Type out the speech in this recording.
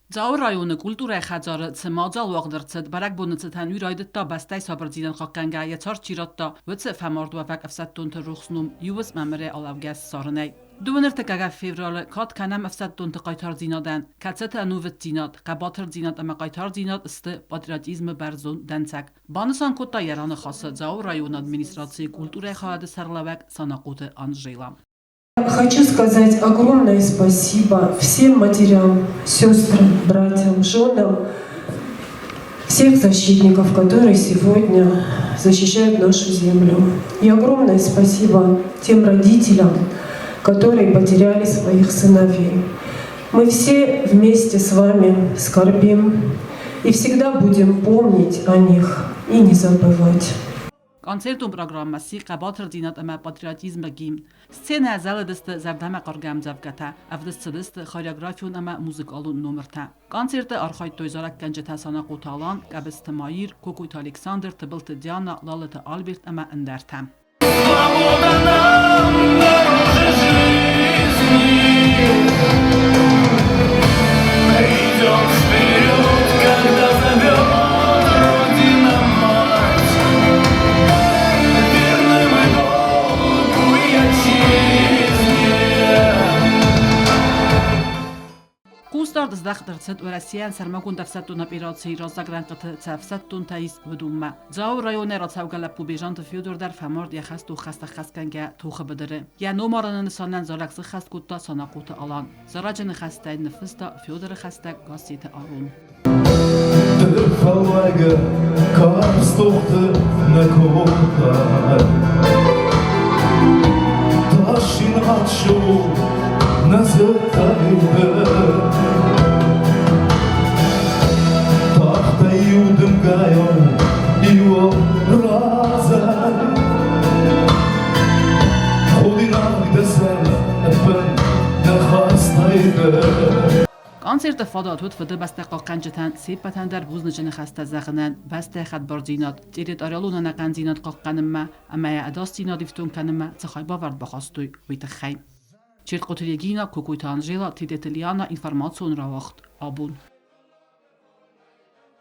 Дзауы районы культурӕйы хӕдзары цы мадзал уагъд ӕрцыд, бӕрӕгбоны цытӕн уый райдыдта бӕстӕйы сабырдзинад хъахъхъӕнгӕ йӕ цард чи радта, уыцы фӕмардуӕвӕг ӕфсӕддонты рухс ном иу уысммӕ мырӕй алӕугӕ ссарынӕй. Дыууын ӕртыккӕгӕм февралы кад кӕнӕм ӕфсӕддонты хъайтардзинадӕн, кӕцыты ӕнувыддзинад, хъӕбатырдзинад ӕмӕ хъайтардзинад сты патриотизмы бӕрзонд дӕнцӕг, банысан кодта йӕ раныхасы Дзауы районы администрацийы культурӕйы хайады сӕргълӕууӕг Санахъоты Анжела. Хочу сказать огромное спасибо всем матерям, сестрам, братьям, женам, всех защитников, которые сегодня защищают нашу землю. И огромное спасибо тем родителям, которые потеряли своих сыновей. Мы все вместе с вами скорбим и всегда будем помнить о них и не забывать. Концертон программӕ сси хъӕбатырдзинад ӕмӕ патриотизмы гимн. Сценӕ зӕлыдысты зӕрдӕмӕхъаргӕ ӕмдзӕвгӕтӕ, ӕвдыст цыдысты хореографион ӕмӕ музыкалон номыртӕ. Концерты архайдтой зарӕггӕнджытӕ Санахъоты Алан, Къӕбысты Маир, Кокойты Александр, Тыбылты Диана, Лалыты Альберт ӕмӕ ӕндӕртӕ. Свобода нам дороже жизни. Идем вперед, когда зовет Родина мать. Верны мы долгу и отчизне. Хъусдард здӕхт ӕрцыд Уӕрӕсейӕн сӕрмагонд ӕфсӕддон операцийы раззаг рӕнхъыты цы ӕфсӕддонтӕ ис, уыдонмӕ. Дзауы районӕй рацӕугӕ лӕппу Бежанты Федор дӕр фӕмард йӕ хӕст хӕст ӕххӕстгӕнгӕ тохы быдыры. Йӕ номарыны нысанӕн зарӕг сыххӕст кодта Санахъоты Алан. Зарӕджы ныхӕстӕй ныффыста Федоры хӕстӕг Гасситы Арон. Фӕллайгӕ карз тохты нӕ кодтай. Тас ин ӕхсӕв нӕ зыдтай ды. Тахтӕй-иу дымгӕйау иу разӕй. Худинаг дӕ сӕр ӕппын нӕ хастай ды. Концерты фадат уыд Фыдыбӕстӕ хъахъхъӕнджытӕн се ппӕтӕн дӕр бузныджы ныхӕстӕ зӕгъынӕн, бӕстӕйы хӕдбардзинад, территориалон ӕнӕхъӕндзинад хъахъхъӕнынмӕ ӕмӕ йӕ ӕдасдзинад ифтонг кӕнынмӕ цы хайбавӕрд бахастой, уый тыххӕй. Чертхъоты Регина, Кокойты Анжела, Тедеты Лиана, информацион рауагъд «Абон».